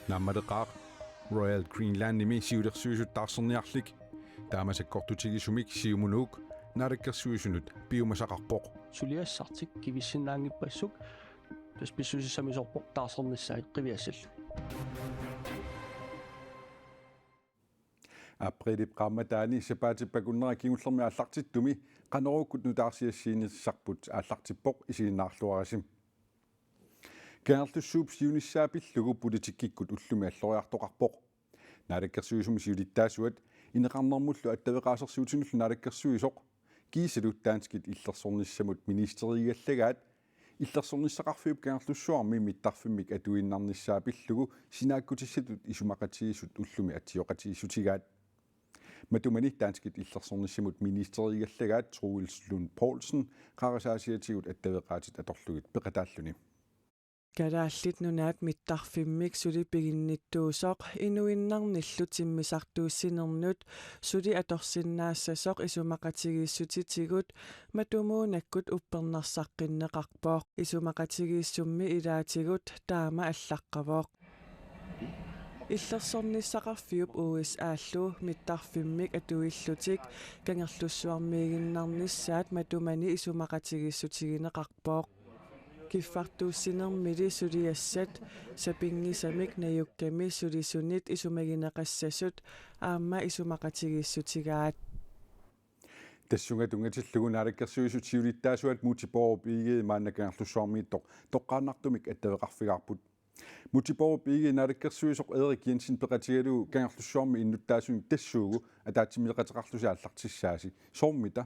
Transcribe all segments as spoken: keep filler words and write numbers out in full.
Naammalaqaaq Royal Greenlandimi siulersuisut taarserniarlik. Taama sakkortutigisumik Siumunuuk naalakkersuisunut piumasaqarpoq. Suliassartik kivissinnaanngippassuk, tassa pissusissamisoorpoq taarsernissaat qiviassallugit. Aprilip qaammataani sapaatip akunnera kingullermi aallartittumi Qanoruukkut nutaarsiassiinissarput aallartippoq, isiginnaarluarisi. Kangerlussuup siunissaa pillugu politikkikkut ullumi alloriartoqarpoq. Naalakkersuisumi siulittaasuat ineqarnermullu attaveqaasersuutinullu naalakkersuisoq kiisalu danskit illersornissamut ministeriigallagaat illersornissaqarfiup Kangerlussuarmi mittarfimmik atuinnarnissaa pillugu sinaakkutissatut isumaqatigiissut ullumi atsioqatigiissutigaat. Matumani danskit illersornissamut ministeriigallagaat Troels Lund Poulsen qarasaasiatigut attaveqaatit atorlugit peqataalluni. Kalaallit Nunaat mittarfimmik suli piginnittuusoq inuinnarnillu timmisartuussinernut suli atorsinnaassasoq isumaqatigiissutitigut matumuunakkut uppernarsaqqinneqarpoq. Isumaqatigiissummi ilaatigut taama allaqqavoq. Illersornissaqarfiup U S A-llu mittarfimmik atuillutik Kangerlussuarmiiginnarnissaat matumani isumaqatigiissutigineqarpoq. Kiffartuussinermili suliassat sapinngisamik najukkami sulisunit isumagineqassasut aamma isumaqatigiissutigaat. Tassunga tunngatillugu naalakkersuisut siulittaasuat Múte Bourup Egede maanna Kangerlussuarmiittoq toqqaannartumik attaveqarfigaarput. Múte Bourup Egede naalakkersuisoq Erik Jensen peqatigalugu Kangerlussuarmi innuttaasunik tassuugu ataatsimeeqateqarlusi aallartissaasi. Soormita?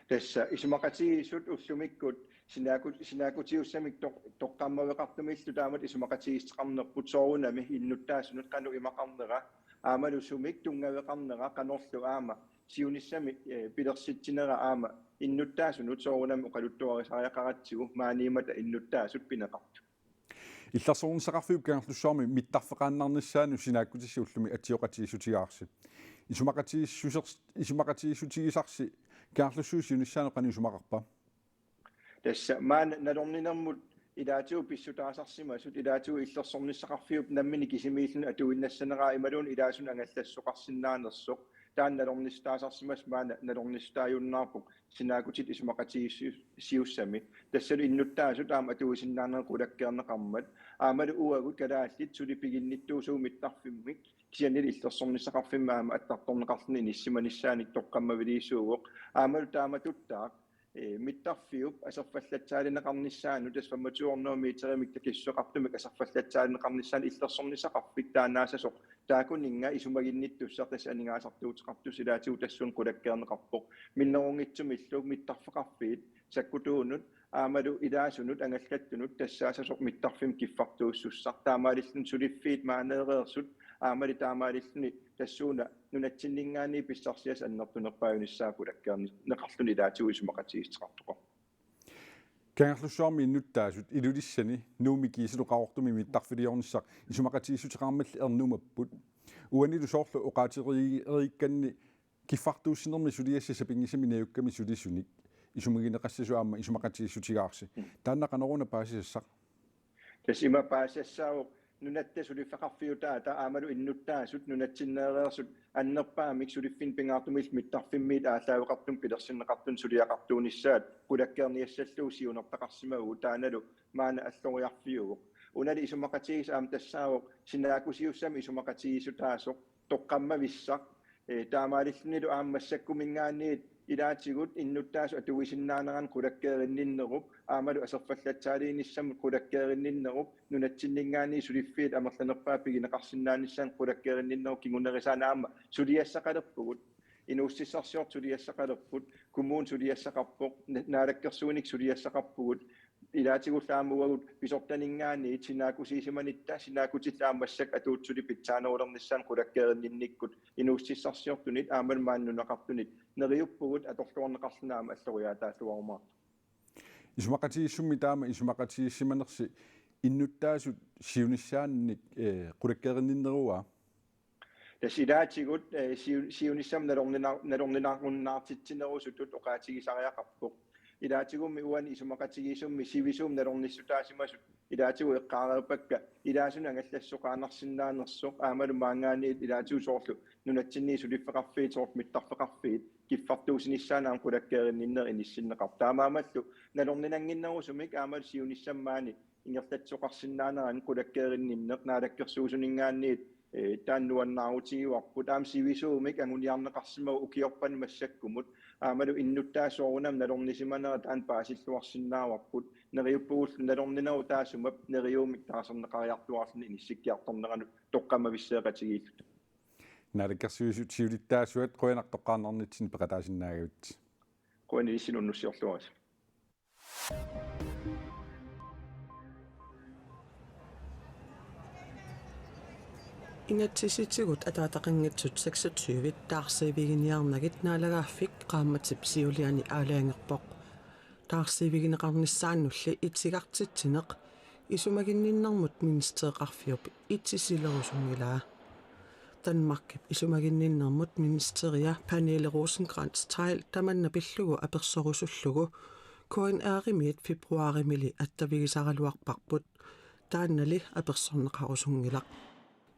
Tassa isumaqatigiissut ullumikkut sinaaku-, sinaakutigiussamik toq-, toqqammaveqartumillu taamatut isumaqatigiissuteqarnerput soorunami innuttaasunut qanoq imaqarnera, aammalu sumik tunngaveqarnera, qanorlu aamma siunissami, eh, pilersitsinera aamma innuttaasunut soorunami oqaluttuarisariaqaratsigu maaniimmata innuttaasut pineqartut. Illersornissaqarfiup Kangerlussuarmi mittarfeqaannarnissaanut sinaakkutissat ullumi atsioqatigiissutigaarsi. Isumaqatigiissuser-, isumaqatigiissutigisarsi Kangerlussuup siunissaanut qanoq isumaqarpa? Tassa maanna nalorninermut ilaatigut pissutaasarsimasut, ilaatigut illersornissaqarfiup nammineq kisimiilluni atuinnassaneraa imaluunniit ilaasunut angallassuseqarsinnaanersoq, taanna nalornissutaasarsimasoq maanna nalornissutaajunnaarpoq sinaakutitut isumaqatigiissiussami. Tassalu innuttaasut aamma atuisinnaanerat qulakkeerneqarmat, aammalu uagut kalaallit suli piginnittuusugut mittarfimmik, kisiannili illersornissaqarfimmi aamma attartorneqarluni inissisimanissaanik toqqammaviliisuuvoq. Aammalu taamatuttaaq, eh, mittarfiup aserfallatsaalineqarnissaanut, tassa femogtyve hundrede meterimik takissuseqartumik aserfallatsaalineqarnissaanut illersornissaqarfik taannaassasoq taakkuninnga isumaginnittussaq tassa aningaasartuuteqartussaq ilaatigut tassuuna qulakkeerneqarpoq. Minnerunngitsumillu mittarfeqarfiit sakkutuunut aammalu ilaasunut angallattunut tassaassasoq mittarfimmik kiffartuussussaq, taamaalilluni suliffiit maaneereersut aammali taamaalilluni tassuuna nunatsinninngaanniit pissarsiassat annertunerpaajunissaat qulakkeerneqarluni ilaatigut isumaqatigiissuteqartoqarpoq. Kangerlussuarmi innuttaasut Ilulissani, Nuummi kiisalu Qaqortumi mittarfiliornissaq isumaqatigiissuteqarmalli ernumapput. Uanilu soorlu oqaatigeriikkanni kiffartuussinermi suliassat sapinngisamik najukkami sulisunik isumagineqassasut aamma isumaqatigiissutigaarsi. Mm. Taanna qanoruna paasisassaq? Tassa ima paasisassaavoq nunatta suliffeqarfiutaata aammalu innuttaasut nunatsinneereersut annerpaamik suliffinnik pingaartumillu mittarfimmiit aallaaveqartumik pilersinneqartunik suliaqartuunissaat qulakkeerniassallugu siunertaqarsimavagut, taannalu maanna alloriarfiuvoq. Unali isumaqatigiissut aamma tassaavoq sinaakusiussamik isumaqatigiissutaasoq toqqammavissaq, eh, taamaalillunilu aamma massakkuminngaanniit ilaatigut innuttaasut atuisinnaanerannik qulakkeerinninnerup aammalu aserfallatsaaliinissamut qulakkeerinninnerup nunatsinninngaanniit suliffiit amerlanerpaat pigineqarsinnaanissaannik qulakkeerinninnerup kingunerisaanut aamma suliassaqalerpugut. Inuussutissarsiortut suliassaqalerput, kommuni suliassaqarpoq, na-, naalakkersuinik suliassaqarpugut, ilaatigullu aamma uagut pisortaninngaanniit sinaakusiisimanitta, sinaakkutip aamma massakkut atuutsuli pitsaanerulernissaannik qulakkeerinninnikkut inuussutissarsiortunit aammalu maani nunaqartunit neriuppugut atorluarneqarluni aamma alloriaataalluarumaartoq. Isumaqatigiissummi taama isumaqatigiissimanersi innuttaasut siunissaannik, eh, qulakkeerinninneruaa? Tassa ilaatigut, eh, siu-, siunissami nalornina-, nalorninarunnaartitsinerusutut oqaatigisariaqarpoq. Ilaatigummi uani isumaqatigiissummi sivisuumik nalornissutaasimasut ilaatigut eqqaareerpakka ilaasunik angallassoqaannarsinnaanersoq aammalu maanngaanniit ilaatigut soorlu nunatsinni suliffeqarfiit soorlu mittarfeqarfiit kiffartuussinissaannut aamma qulakkeerinninneq inissinneqarpoq. Taamaammallu nalorninannginnerusumik aammalu siunissami maani ingerlatsoqarsinnaanerannik qulakkeerinninneq naalakkersuisuninngaanniit, eh, taanna nuannaarutigivarput. Aamma sivisuumik anguniarneqarsimavoq ukiorpaaluit massakkumut. Aammalu innuttaasut soorunami nalornisimanerat taanna paasilluarsinnaavarput. Neriuppugullu nalorninerup taassuma neriummik taarserneqariartuaarluni inissikkiartorneranut toqqammavisseeqatigiilluta. Naalakkersuisut siulittaasuat, qujanaq toqqaannarnitsinni peqataasinnaagavit. Qujanaq ilissinnut unnussiorluarisi. Inatsisitigut ataataqanngitsut seksogtyve taarsiiviginiarnagit Naalagaaffik qaammatip siuliani aalajangerpoq. Taarsiivigineqarnissaannulli itigartitsineq isumaginninnermut ministereqarfiup itisilerusunngilaa. Danmarkip isumaginninnermut ministeria Pernille Rosenkrantz-Theil tamanna pillugu apersorusullugu K N R-imiit februaarimili attavigisaraluarparput. Taannali apersorneqarusunngilaq.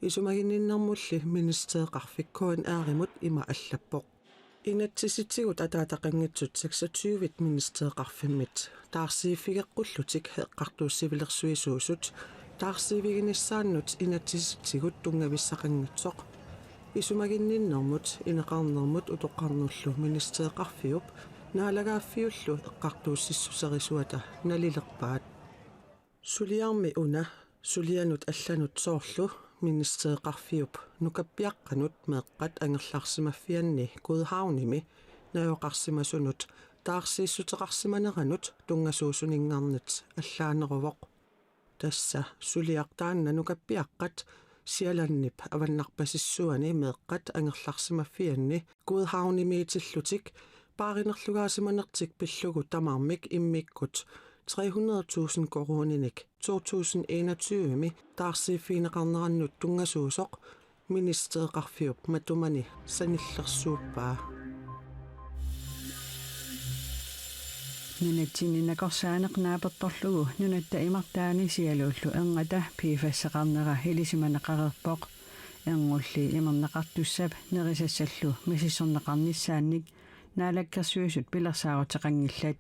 Isumaginninnermulli ministereqarfik K N R-imut ima allappoq: Inatsisitigut ataataqanngitsut seksogtyve ministereqarfimmit taarsiiffigeqqullutik eqqartuussivilersuisuusut taarsiiviginissaannut inatsisitigut tunngavissaqanngitsoq isumaginninnermut, ineqarnermut utoqqarnerlu ministereqarfiup naalagaaffiullu eqqartuussissuserisuata nalilerpaat. Suliarmi una sulianut allanut soorlu ministereqarfiup nukappiaqqanut meeqqat angerlarsimaffianni Godhavnimi najugaqarsimasunut taarsiissuteqarsimaneranut tunngasuusuninngarnit allaaneruvoq. Tassa suliaq taanna nukappiaqqat Sjællandip avannarpasissuani meeqqat angerlarsimaffianni Godhavnimiitillutik paarinerlugaasimanertik pillugu tamarmik immikkut tre hundrede tusind koruuninik to tusind enogtyve-mi taarsiiffigineqarnerannut tunngasuusoq ministereqarfiup matumani sanillersuuppaa. Nunatsinni nakorsaaneq naapertorlugu nunatta imartaani sialuullu erngata PFAS-eqarnera ilisimaneqareerpoq. Erngulli imerneqartussap nerisassallu misissorneqarnissaannik Naalakkersuisut pilersaaruteqanngillat.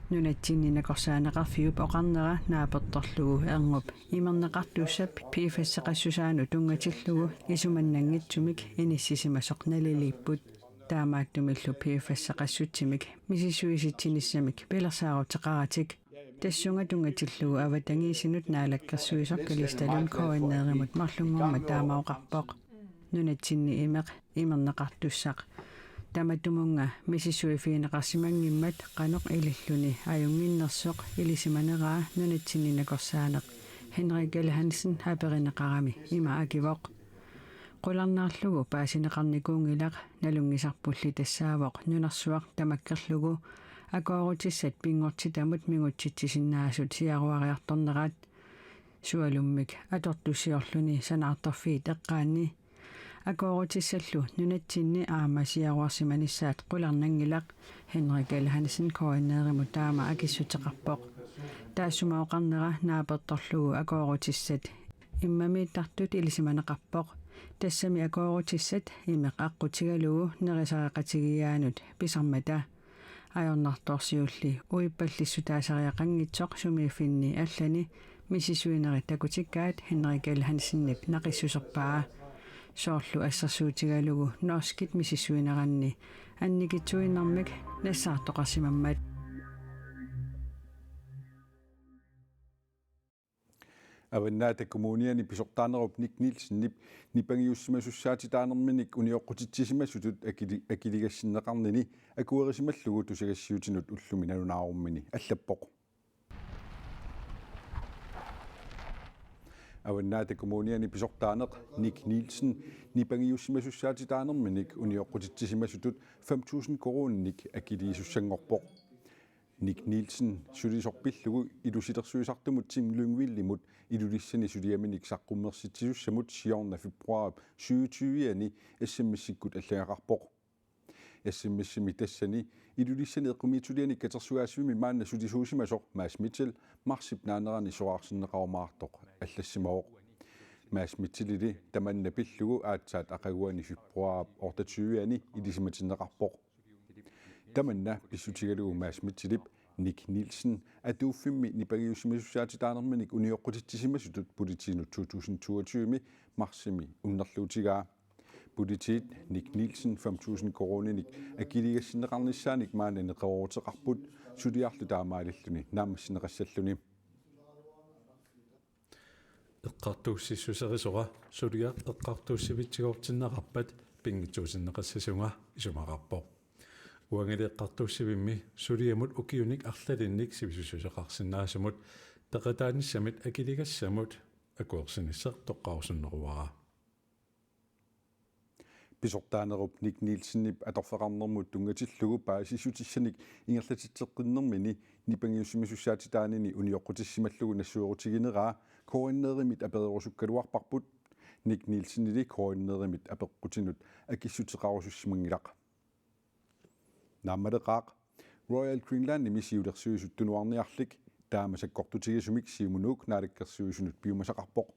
Nunatsinni nakorsaaneqarfiup oqarnera naapertorlugu erngup imerneqartussap PFAS-eqassusaanut tunngatillugu isumannanngitsumik inissisimasoq naliliipput. Taamaattumillu PFAS-eqassutsimik misissuisitsinissamik pilersaaruteqaratik. Tassunga tunngatillugu avatangiisinut naalakkersuisoq Kalistalu K N R-imut marlunngormat taama oqarpoq. Nunatsinni imeq imerneqartussaq tamatumunnga misissuiffigineqarsimanngimmat qanoq ililluni ajunnginnersoq ilisimaneraa nunatsinni nakorsaaneq Henrik L. Hansen aperineqarami ima akivoq: Qularnaarlugu paasineqarnikuunngilaq, nalunngisarpulli tassaavoq nunarsuaq tamakkerlugu akoorutissat pinngortitamut mingutsitsisinnaasut siaruariartornerat, sualummik atortussiorluni sanaartorfiit eqqaanni. Akoorutissallu nunatsinni aamma siaruarsimanissaat qularnanngilaq, Henrik L. Hansen K N R-imut taama akissuteqarpoq. Taassuma oqarnera naapertorlugu akoorutissat immamiittartut ilisimaneqarpoq. Tassami akoorutissat imeq aqqutigalugu nerisareqatigiiaanut pisarmata. Ajornartorsiulli uippallissutaasariaqanngitsoq sumiiffinni allani misissuinerit takutikkaat Henrik L. Hansenip naqissuserpaa. Soorlu assersuutigalugu norskit misissuineranni annikitsuinnarmik nassaartoqarsimammat. Avannaata Kommuniani pisortaanerup Nick Nielsenip nipangiussimasussaatitaanerminik unioqqutitsisimasutut akili-, akiligassinneqarnini akuerisimallugu tusagassiuutinut ullumi nalunaarummini allappoq. Avannaata Kommuniani pisortaaneq Nick Nielsen nipangiussimasussaatitaanerminik unioqqutitsisimasutut fem tusind koruuninik akiliisussanngorpoq. Nick Nielsen sulisoq pillugu ilusilersuisartumut Tim Lyngvildimut Ilulissani suliaminik saqqummersitsisussamut siorna februaarip syvogtyve-ani S M S-ikkut allagaqarpoq. S M S-imi tassani Ilulissani eqqumiitsulianik katersugaasivimmi maanna sulisuusimasoq Mads Mitchell marsip naanerani soraarsinneqarumaartoq allassimavoq. Mads Mitchellili tamanna pillugu aatsaat aqaguani februaarip otteogtyve-ani ilisimatinneqarpoq. Tamanna pissutigalugu Mads Mitchellip Nick Nielsen atuuffimmi nipangiussimasussaatitaanerminik unioqqutitsisimasutut politiinut to tusind toogtyve-mi marsimi unnerluutigaa. Politiit Nick Nielsen fem tusind koruuninik akiligassinneqarnissaanik maanna neqerooruteqarput suliarlu taamaalilluni naammassineqassalluni. Eqqartuussissuserisora suliaq eqqartuussivitsigoortinneqarpat pinngitsuutinneqassasunga isumaqarpoq. Uangali eqqartuussivimmi suliamut ukiunik arlalinnik sivisussuseqarsinnaasumut peqataanissamit akiligassamut akuersinissaq toqqarusunneruara. Pisortaanerup Nick Nielsenip atorfeqarnermut tunngatillugu paasissutissanik ingerlatitseqqinnermini nipangiussimasussaatitaanini unioqqutissimallugu nassuerutigineraa K N R-imit apererusukkaluarparput. Nick Nielsenili K N R-imit apeqqutinut akissuteqarusussimanngilaq. Naammaleqaaq. Royal Greenlandimi siulersuisut tunuarniarlik taama sakkortutigisumik Siumut Nuuk naalakkersuisunut piumasaqarpoq.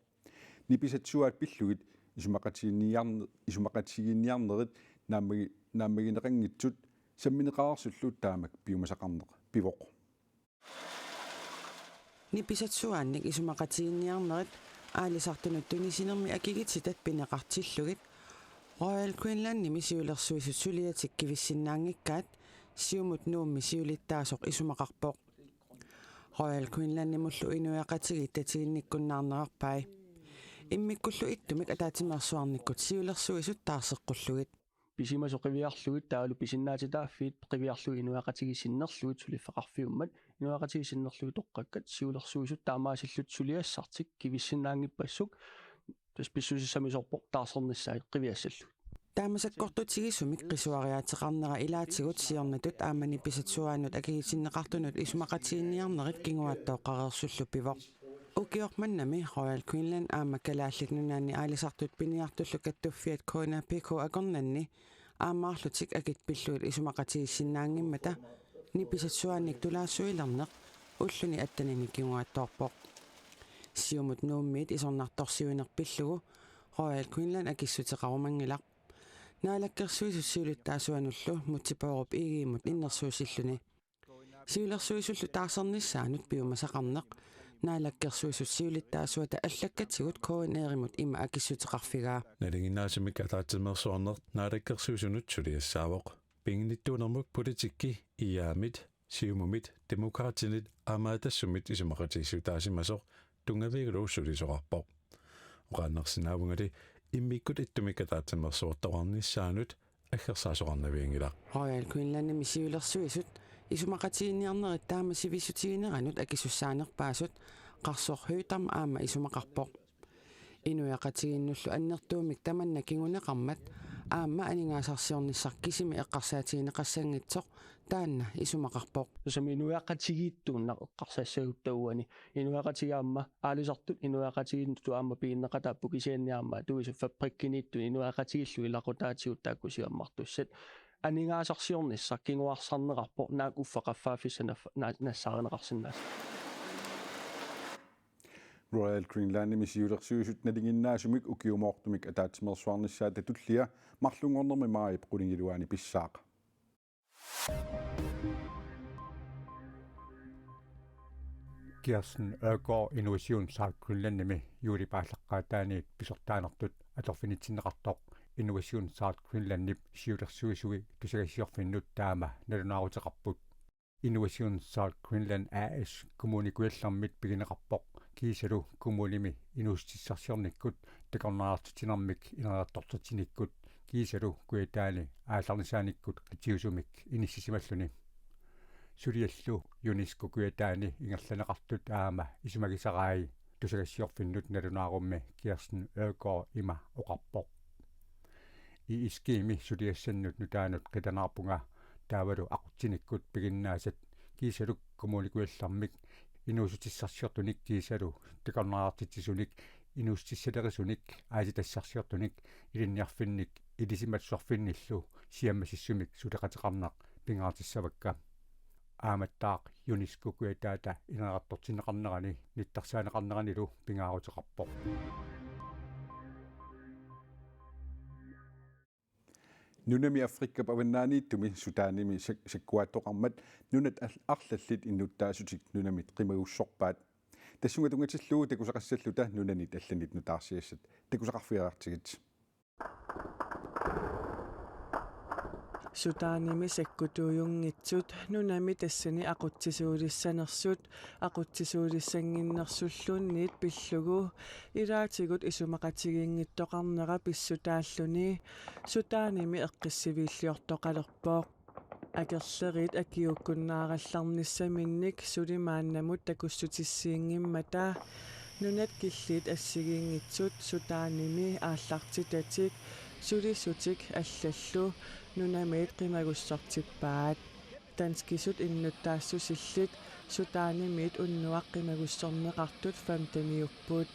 Nipisatsuaat pillugit isumaqatigiinniarne-, isumaqatigiinniarnerit naammagi-, naammagineqanngitsut sammineqareersullu taamak piumasaqarneq pivoq. Nipisatsuaannik isumaqatigiinniarnerit aalisartunut tunisinermi akikitsutat pineqartillugit Royal Greenlandimi siulersuisut suliatik kivissinnaanngikkaat Siumut Nuummi siulittaasoq isumaqarpoq. Royal Greenlandimullu inuiaqatigiit tatiginnikkunnaarnerarpai. Immikkullu ittumik ataatsimeersuarnikkut siulersuisut taarseqqullugit. Pisimasoq qiviarlugit taavalu pisinnaatitaaffiit qiviarlugit inuiaqatigiit sinnerlugit suliffeqarfiummat, inuiaqatigiit sinnerlugit toqqakkat siulersuisut taamaasillutik suliassartik kivissinnaanngippassuk tassa pissusissamisoorpoq taarsernissaat qiviassallugit. Taama sakkortutigisumik qisuariaateqarnera ilaatigut siornatut aamma nipisatsuaannut akigitinneqartunut isumaqatigiinniarnerit kinguaattooqqareersullu pivoq. Ukioq mannami Royal Greenland aamma Kalaallit Nunaanni Aalisartut Piniartullu Kattuffiat K N A P K akornanni aammaarlutik akit pillugit isumaqatigiissinnaanngimmata nipisatsuaannik tulaassuilerneq ulluni attenini kinguaattoorpoq. Siumut Nuummiit isornartorsiuineq pillugu Royal Greenland akissuteqarumanngilaq. Naalakkersuisut siulittaasuanullu Múte Bourup Egedemut innersuussilluni. Siulersuisullu taarsernissaanut piumasaqarneq. Naalakkersuisut siulittaasuata allakkatigut K N R-imut ima akissuteqarfigaa. Nalinginnaasumik ataatsimeersuarneq naalakkersuisunut suliassaavoq. Pinngitsuunermut politikki I A-mit, Siumumit, Demokraatinit aamma Atassumit isumaqatigiissutaasimasoq tunngavigalugu sulisoqarpoq. Oqaannarsinnaavungali immikkut ittumik ataatsimeersuartoqarnissaanut aggersaasoqarnavianngilaq. Royal Greenlandimi siulersuisut isumaqatigiinniarnerit taama sivissutigineranut akisussaanerpaasut Qarsoq Høegh-Dam aamma isumaqarpoq. Inuiaqatigiinnullu annertuumik tamanna kinguneqarmat aamma aningaasarsiornissaq kisimi eqqarsaatigineqassanngitsoq taanna isumaqarpoq. Tassami inuiaqatigiittuunnaq eqqarsassagutta uani. Inuiaqatigiit aamma aalisartut inuiaqatigiinnut aamma piginneqataapput kisianni aamma tuisut fabrikkiniittut inuiaqatigiillu ilaqutaatigut taakku siammartussat. Aningaasarsiornissaq kinguarsarneqarpoq naak uffa qaffaaffissaq naffa-, na-, nassaarineqarsinnaassaaq. Royal Greenlandimi siulersuisut nalinginnaasumik ukiumoortumik ataatsimeersuarnissaata tullia marlunngornermi maajip qulingiluaani pissaaq. Kirsten Øgaard Innovation South Greenlandimi juulip aallaqqaataaniit pisortaanertut atorfinitsinneqartoq Innovation South Greenlandip siulersuisui tusagassiorfinnut taama nalunaaruteqarput. Innovation South Greenland A S Kommune Kujallermit pigineqarpoq kiisalu kommunimi inuussutissarsiornikkut takornariartitsinermik ineriartortitsinikkut kiisalu Kujataani aallarnisaanikkut qitiusumik inissisimalluni. Suliallu UNESCO Kujataani ingerlanneqartut aamma isumagisarai tusagassiorfinnut nalunaarummi Kirsten Øgaard ima oqarpoq: I S G-mi suliassannut nutaanut qilanaarpunga taavalu aqutsinikkut piginnaasat kiisalu Kommune Kujallermik inuussutissarsiortunik kiisalu takornariartitsisunik inuussutissalerisunik aasitassarsiortunik ilinniarfinnik ilisimatusarfinnillu siammasissumik suleqateqarneq pingaartissavakka. Aammattaaq UNESCO kujataata ineriartortinneqarnerani nittarsaaneqarneranilu pingaaruteqarpoq. Nunami Afrikap avannaaniittumi Sudanimi sak-, sakkuaattoqarmat nunat al-, arlallit innuttaasutik nunamit qimagussorpaat. Tassunga tunngatillugu takusaqassalluta nunanit allanit nutaarsiassat. Takusaqarfigiartigit. Sudanimi sakkutuujunngitsut nunami tassani aqutsisuulissanersut aqutsisuulissannginnersullunniit pillugu ilaatigut isumaqatigiinngittoqarnera pissutaalluni Sudanimi eqqissiviilliortoqalerpoq. Akerlerit akiuukkunnaarallarnissaminnik suli maannamut takussutissiinngimmata nunat killiit assigiinngitsut Sudanimi aallartitatik sulisutik allallu nunamiit qimagussortippaat. Danskisut innuttaassusillit Sudanimiit unnuaq qimagussorneqartut femteniupput.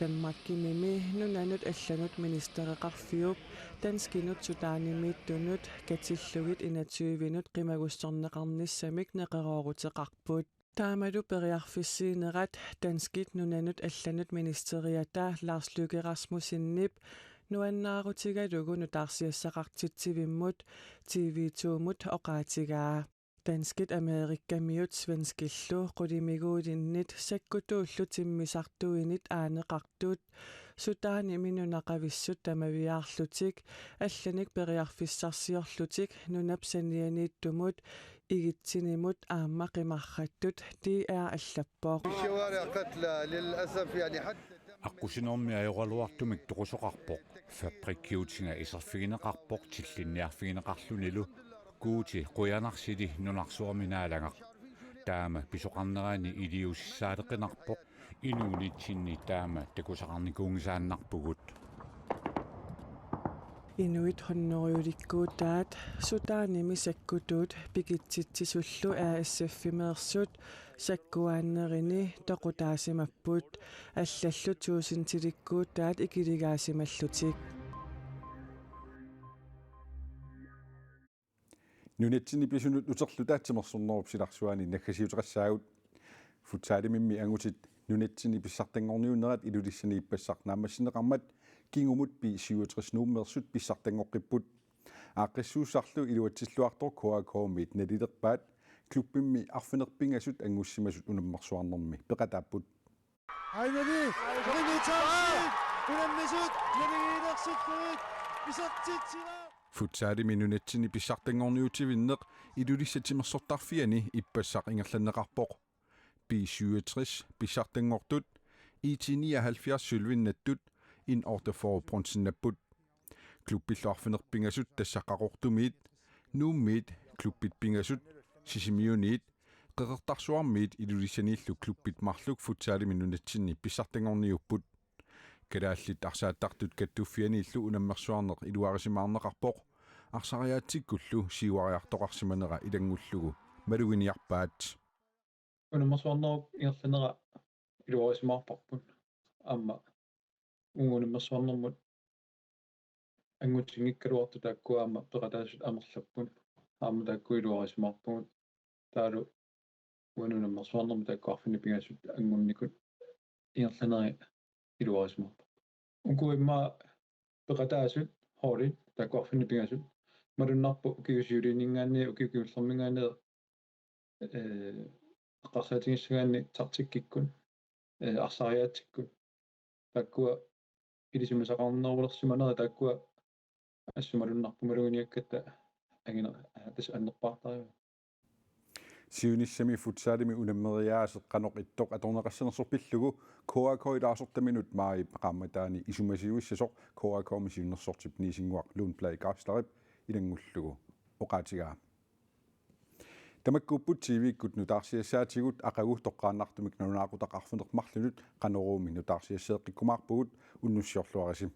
Danmarkimimi nunanut allanut ministereqarfiup danskinut Sudanimiittunut katillugit enogtyvenut qimagussorneqarnissamik neqerooruteqarput. Taamalu periarfissiinerat danskit nunanut allanut ministeriata Lars Løkke Rasmussenip nuannaarutigalugu nutaarsiassaqartitsivimmut T V to-mut oqaatigaa. Danskit amerikamiut svenskillu qulimiguulinnit sakkutuullu timmisartuinit aaneqartut Sudanimi nunaqavissut tamaviaarlutik allanik periarfissarsiorlutik nunap sanianiittumut igitsinimut aamma qimarrattut D R allappoq. في الشوارع قتلى للأسف، يعني حتى Aqqusinermi ajoraluartumik toqusoqarpoq. Fabrikkiutiga iserfigineqarpoq tillinniarfigineqarlunilu. Guuti qujanarsili nunarsuarmi Naalagaq. Taama pisoqarnerani iliuusissaaleqinarpoq. Inuunitsinni taama takusaqarnikuunngisaannarpugut. Inuit hunnorujulikkuutaat Sudanimi sakkutuut pikitsitsisullu R S F-imeersut sakkuaannerini toqutaasimapput, allallu tuusintilikkuutaat ikiligaasimallutik. Nunatsinni pisunut uterluta timersornerup silarsuani naggasiuteqassaagut. Futsalimimmi angutit nunatsinni pissartanngorniunnerat Ilulissani ippassaq naammassineqarmat kingumut B syvogtres Nuummeersut pissartanngoqqipput. Aaqqissuussarlu iluatsilluartoq K A K-miit nalilerpaat klubbimmi arfineq-pingasut anngussimasut unammersuarnermi peqataapput. Aimali, unammisut, naligiilersupput, isertitsilaat. Futsalimi nunatsinni pissartanngorniutivinneq Ilulissat timersortarfiani ippassaq ingerlanneqarpoq. B syvogtres pissartanngortut, I T nioghalvfjerds sølvinnattut, N otteogfyrre bronzinnapput. Klubbillu arfineq-pingasut tassa Qaqortumiit, Nuummiit klubbit pingasut, Sisimiuniit, Qeqertarsuarmiit Ilulissaniillu klubbit marluk futsalimi nunatsinni pissartanngorniupput. Kalaallit arsaattartut kattuffianiillu unammersuarneq iluarisimaarneqarpoq, arsariaatsikkullu siuariartoqarsimanera ilanngullugu maluginiarpaat. Unammersuarnerup ingerlanera iluarisimaarparput. Aamma uunga unammersuarnermut angutinngikkaluartut taakkua aamma peqataasut amerlapput. Aamma taakku iluarisimaarpagut. Taavalu uani unammersuarnermi taakku arfineq-pingasut angunnikut ingerlaneri iluarisimaarparput. Uku immaqa peqataasut holdit taakku arfineq-pingasut malunnarpoq ukiusiuliinninngaanniit ukiukiullerminngaanniit, ee, eqqarsaatigissagaanni taktikkikkut, ee, arsariaatsikkut. Taakkua ilisimasaqarnerulersimanerat taakkua assut malunnarpoq maluginiakkatta anginer-, tassa annerpaartarivaat. Siunissami futsalimi unammeriaaseq qanoq ittoq atorneqassanersoq pillugu K A K ilaasortaminut maajip qaammataani isumasiuissasoq K A K-mi siunnersortip Niisinnguaq Lundblad Geislerip ilanngullugu oqaatigaa. Tamakkuupput T V-kkut nutaarsiassaatigut, aqagu toqqaannartumik nalunaaqutaq arfineq-marlunut Qanoruumi nutaarsiasseeqqikkumaarpugut, unnussiorluarisi.